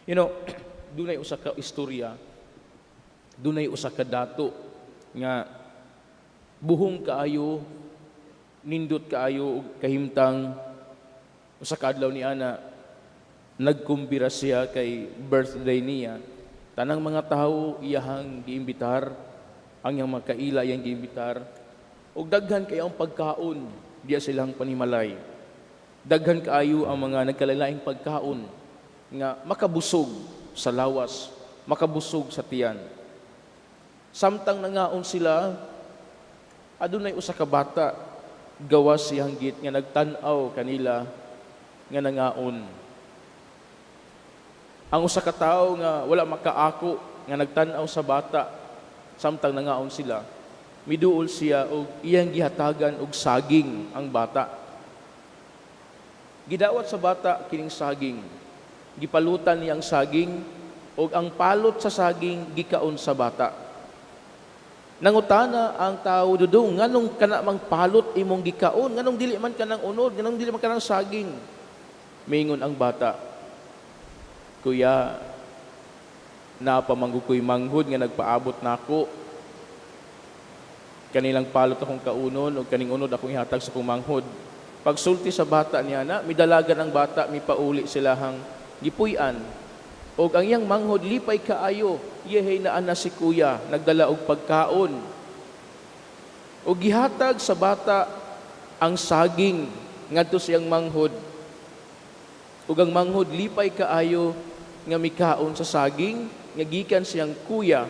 Dunay usa ka istorya, dunay usa ka dato nga buhong kaayo, nindot kaayo ug kahimtang. Usa ka adlaw ni ana, nagkumbira siya kay birthday niya. Tanang mga tawo iyahang giimbitar, ang iyang mga kaila iyang giimbitar. Ug daghan kaayo ang pagkaon diya silang panimalay. Daghan kaayo ang mga nagkalain pagkaon nga makabusog sa lawas, makabusog sa tiyan. Samtang nangaon sila, adunay usa ka bata gawas siyang gate nga nagtan-aw kanila nga nangaon. Ang usa ka tawo nga wala makaako nga nagtan-aw sa bata samtang nangaon sila, miduol siya og iyang gihatagan og saging ang bata. Gidawat sa bata kining saging. Gipalutan niya ang saging ug ang palot sa saging gikaon sa bata. Nangutana ang tao, "Dudong, nganong kana mang palot imong gikaon? Nganong dili man kanang unod? Nganong dili man kanang saging?" Mingon ang bata, "Kuya, naa pa man ko'y manghod nga nagpaabot nako. Kani lang palot akong kaunon ug kaning unod akong ihatag sa akong manghod." Pagsulti sa bata niya na, midalagan ang bata, mipauli silahang gipuy-an. Og ang iyang manghod lipay kaayo, "Yehay, naa na si kuya, nagdala og pagkaon." Og gihatag sa bata ang saging ngadto siyang manghod. Ug ang manghod lipay kaayo nga mikaon sa saging nga gikan siyang kuya.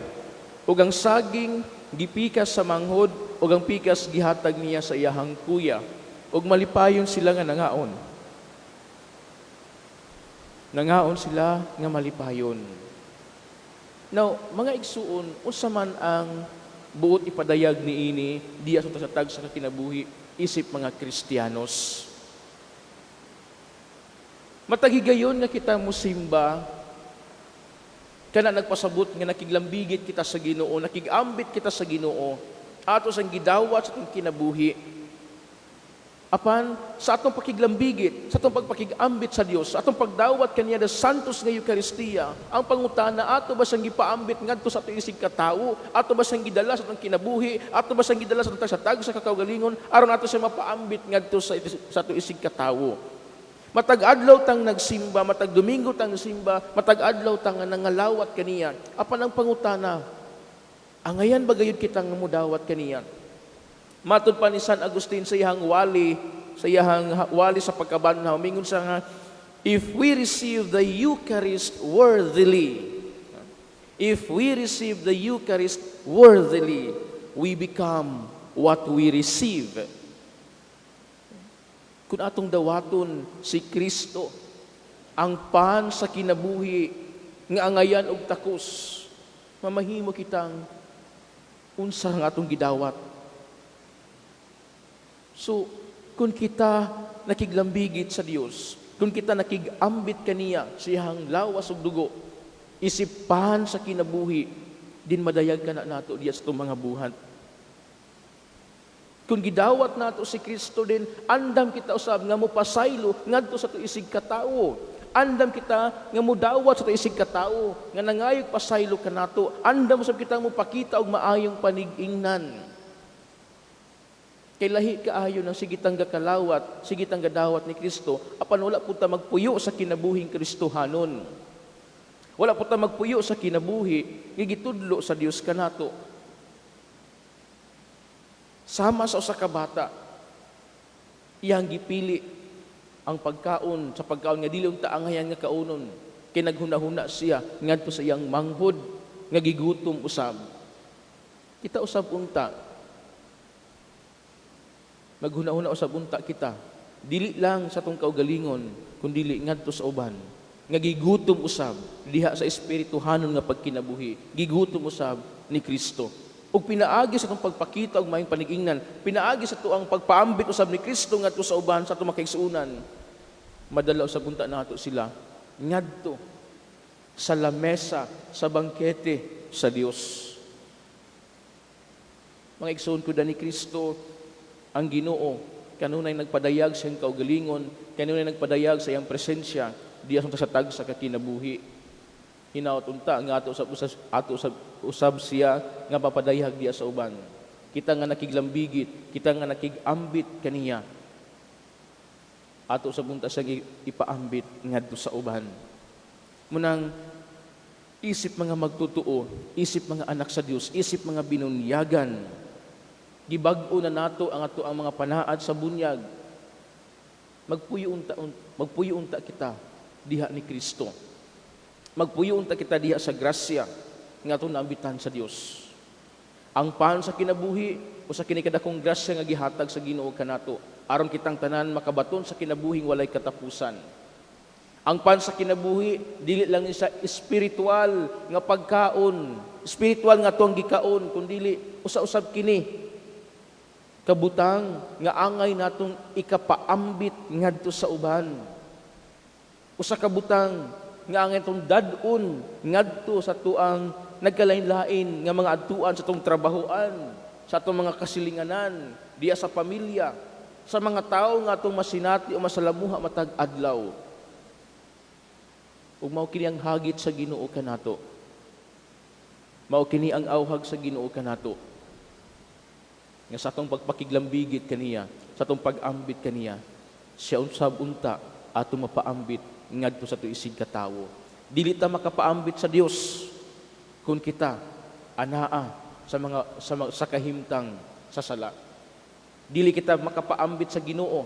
Ug ang saging gipikas sa manghod ug ang pikas gihatag niya sa iyahang kuya. Ug malipayon sila nga nangaon. Nangaon sila nga malipayon. Now, mga igsuon, unsa man ang buot ipadayag niini diya sa tagsa ka kinabuhi isip mga Kristiyanos? Matag higayon nga kita musimba, kana nagpasabot nga nakiglambigit kita sa Ginoo, nakigambit kita sa Ginoo, ato sang gidawat sa atong kinabuhi. Apan sa atong pakiglambigit, sa atong pagpakigambit sa Dios, sa atong pagdawat kaniya the Santos nga Eukaristiya, ang pangutana, ato ba siyang gipaambit ngadto sa atong isig katawo? Ato ba siyang gidala sa atong kinabuhi? Ato ba siyang gidala sa atong tagsa kakaugalingon aron ato siya mapaambit ngadto sa atong isig katawo? Matag adlaw tang nagsimba, matag Domingo tang nagsimba, matag adlaw tang nangalawat kaniya. Apan ang pangutana, angayan ba gayud kita nga mudawat kaniya? Matud pa ni San Agustin sa iyahang wali sa pagkabanhaw, mingon siya nga, if we receive the Eucharist worthily, if we receive the Eucharist worthily, we become what we receive. Kung atong dawaton si Kristo, ang pan sa kinabuhi nga angayan og takos, mamahimo kitang unsa ang atong gidawat. So, kung kita nakiglambigit sa Dios, kung kita nakigambit kaniya sa iyang lawas ug dugo, isip pan sa kinabuhi, din madayag ka na nato diya sa itong mga buhat. Kung gidawat nato si Kristo din, andam kita usab nga mopasaylo ngadto sa atong isig katawo. Andam kita nga mudawat sa atong isig katawo, nga nangayog pasaylo kanato. Andam usab kita mopakita og maayong panig-ingnan. Kay lahi kaayo ng sige tang gakalawat, sige tang gadawat ni Kristo, apan wala po ta magpuyo sa kinabuhing Kristohanon. Wala po ta magpuyo sa kinabuhi nga gitudlo sa Dios kanato. Sama sa usa ka bata, iyang gipili ang pagkaon sa pagkaon nga dili unta angayan nga kaunon. Kay naghuna-huna siya ngadto sa iyang manghod nga gigutom usab. Kita usab unta, maghuna-huna usab unta kita. Dili lang sa atong kaugalingon, kundili ngadto sa uban nga gigutom usab diha sa espirituhanon nga pagkinabuhi, gigutom usab ni Kristo. Ug pinaagi sa atong pagpakita og maayong panigingnan, pinaagi sa atuang pagpaambit usab ni Kristo ngadto sa uban sa atong makaigsuonan, madala usab unta nato sila ngadto sa lamesa sa bangkete sa Dios. Mga igsoon ko ni Kristo, ang Ginoo kanunay nagpadayag sa iyang kaugalingon, kanunay nagpadayag sa iyang presensya diya sa tagsa ka kinabuhi. Hinaot unta nga ato sa usab, ato sa usab siya nga mapadayag diya sa uban. Kita nga nakiglambigit, kita nga nakigambit kaniya, ato sab unta siyang ipaambit ngadto sa uban. Munang isip mga magtotoo, isip mga anak sa Dios, isip mga binunyagan, gibag-o na nato ang ato ang mga panaad sa bunyag. Magpuyo unta kita diha ni Kristo. Magpuyo unta kita diha sa grasya nga atong naambitan sa Dios. Ang pan sa kinabuhi usa kini kadakong grasya nga gihatag sa Ginoo kanato aron kitang tanan makabaton sa kinabuhing walay katapusan. Ang pan sa kinabuhi dili lang ni sa espiritual nga pagkaon, espiritual nga tuang gikaon, kundili usa-usab kini kabutang nga angay natong ikapaambit ngadto sa uban. Usa ka butang nga angay natong dad-on ngadto sa tuang nagkalain-lain nga mga adtuan sa atong trabahoan, sa atong mga kasilinganan, diya sa pamilya, sa mga tawo nga atong masinati o masalamuha matag adlaw. Ug mao kini ang hagit sa Ginoo kanato. Mao kini ang awhag sa Ginoo kanato. Nga sa atong pagpakiglambigit kaniya, sa atong pag-ambit kaniya, siya usab unta atong mapaambit ngadto sa atong isig katawo. Dili ta makapaambit sa Dios kung kita anaa sa kahimtang sa sala. Dili kita makapaambit sa Ginoo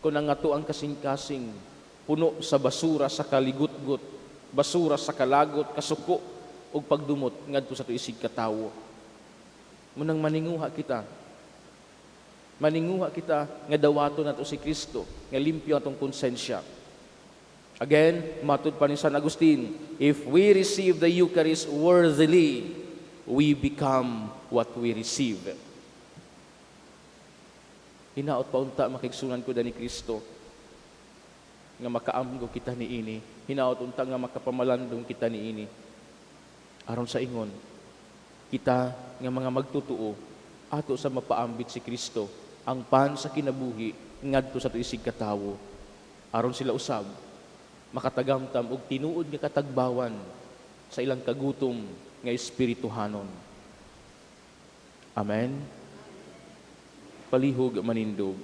kung ang ato ang kasing-kasing puno sa basura sa kaligutgot, basura sa kalagot, kasuko ug pagdumot ngadto sa ato isig katawo. Munang maninguha kita. Maninguha kita nga dawaton nato si Kristo, nga limpyo atong konsensya. Again, matud pa ni San Agustin, if we receive the Eucharist worthily, we become what we receive. Hinaot pa unta, makaigsunan ko ni Kristo, nga makaamgo kita niini. Hinaot unta nga makapamalandong kita niini. Aron sa ingon, kita nga mga magtutuo, ato sa mapaambit si Kristo, ang pan sa kinabuhi ngadto sa ato isig katawo. Aron sila usab makatagamtam og tinuod nga katagbawan sa ilang kagutom nga espirituhanon. Amen. Palihog manindog.